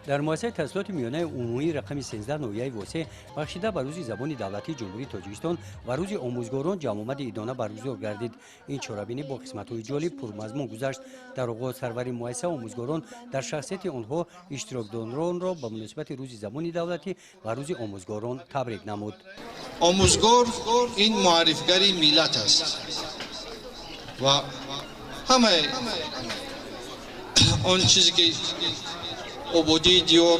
Дар муассисаи таҳсилоти миёнаи умумии рақами 13 ноҳияи Восеъ бахшида ба рӯзи забони давлатии Ҷумҳурии Тоҷикистон ва рӯзи омӯзгорон ҷамъомади идона баргузор гардид. Ин чорабинӣ бо қисматҳои ҷолиб пурмазмун гузашт. Дар оғоз сарвари муассиса омӯзгорон дар шахсияти онҳо иштирокдоронро ба муносибати рӯзи забони давлатӣ ва рӯзи омӯзгорон табрик намуд. Омӯзгор ин муаррифгари миллат аст ва ҳамаи он чизе ки ободии диёр,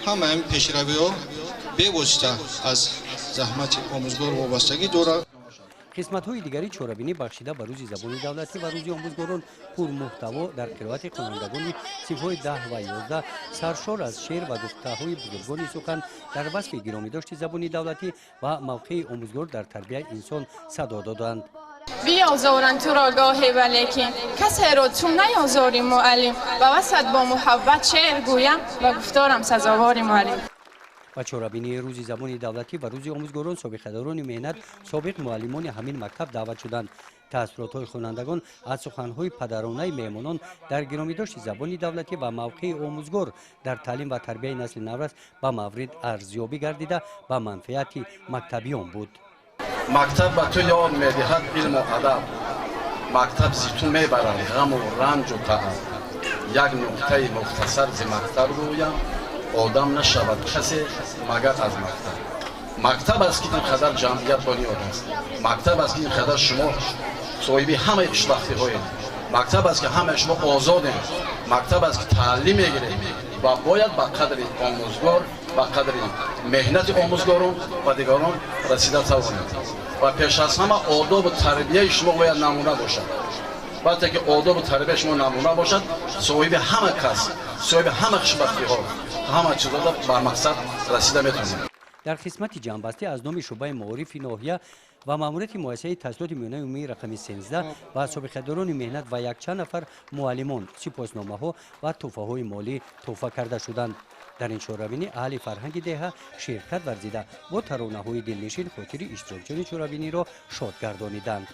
ҳамаи ҳамин пешравиҳо бевосита аз заҳмати омӯзгор вобастагӣ дорад. Қисматҳои дигари чорабинӣ бахшида ба рӯзи забони давлатӣ ва рӯзи омӯзгорон пурмуҳтаво дар қироати хонандагони синфҳои 10 ва 11, саршор аз шеър ва гуфтаҳои бузургони сухан дар васфи гиромидошти забони давлатӣ ва мавқеи омӯзгор дар тарбияи инсон садо доданд. Биёзоранд туро гоҳе, валекин касеро ту наёзорӣ, муаллим. Ба васфат бо муҳаббат шеър гӯям ва гуфторам сазовори муаллим. Ба чорабинии рӯзи забони давлатӣ ва рӯзи омӯзгорон собиқадорони меҳнат, собиқ муаллимони ҳамин мактаб даъват шуданд. Таассуротҳои хонандагон аз суханҳои падаронаи меҳмонон дар гиромидошти забони давлатӣ ва мавқеи омӯзгор дар таълим ва тарбияи насли наврас ба маврид арзёбӣ гардида, ба манфиати мактабиён буд. Мактаб ба ту ёд медиҳад илму адаб, мактаб зи ту мебарад ғаму ранҷу тааб. Як нуқтаи мухтасар зи мактаб гӯям: одам нашавад касе, магар аз мактаб. Мактаб аст, ки ин қадар ҷамъият бунёд аст. Мактаб аст, ки ин қадар шумо соҳиби ҳамаи хушбахтиҳоед. Мактаб аст, ки ҳамаи шумо озодем. Мактаб аст, ки таълим мегиред ва бояд ба қадри омӯзгор, ба қадри меҳнати омӯзгорон ва дигарон расида тавонед. Ва пеш аз ҳама одобу тарбияи шумо бояд намуна бошад. Вақте ки одобу тарбияи шумо намуна бошад, соҳиби ҳама кас, соҳиби ҳама хушбахтиҳо, ҳама чизода ба мақсад расида метавонед. Дар қисмати ҷамъбастӣ аз номи шӯъбаи маорифи ноҳия ва маъмурияти муассисаи таҳсилоти миёнаи умумии рақами 13 ва собиқадорони меҳнат ва якчанд нафар муаллимон сипосномаҳо ва тӯҳфаҳои молӣ тӯҳфа карда шуданд. Дар ин чорабинӣ аҳли фарҳанги деҳа ширкат варзида, бо таронаҳои дилнишин хотири иштирокчиёни чорабиниро шод гардониданд.